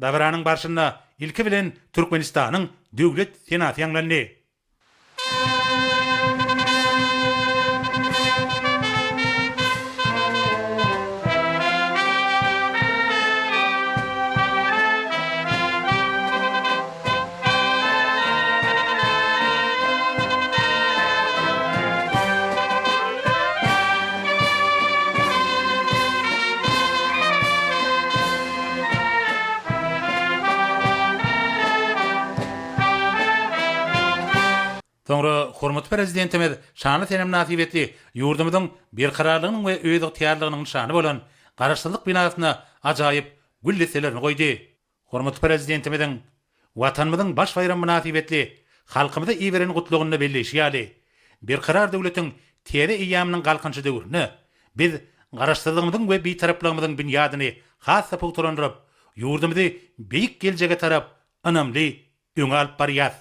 Dabaranyň barşynda ilki bilen Türkmenistanyň Döwlet senasy ýaňlandy. Soňra hormatly Prezidentimiz şanly sene mynasybetli ýurdumyzyň berkararlygynyň we özygtyýarlygynyň nyşany bolan Garaşsyzlyk binasyna ajaýyp gül desselerini goýdy. Hormatly Prezidentimiziň Watanymyzyň baş baýramy mynasybetli halkymyza iberen Gutlagynda belleýşi ýaly, Berkarar döwletiň täze eýýamynyň Galkynyşy döwründe biz Garaşsyzlygymyzyň we Bitaraplygymyzyň binýadyny has-da pugtalandyryp, ýurdumyzy beýik geljege tarap ynamly öňe alyp barýarys.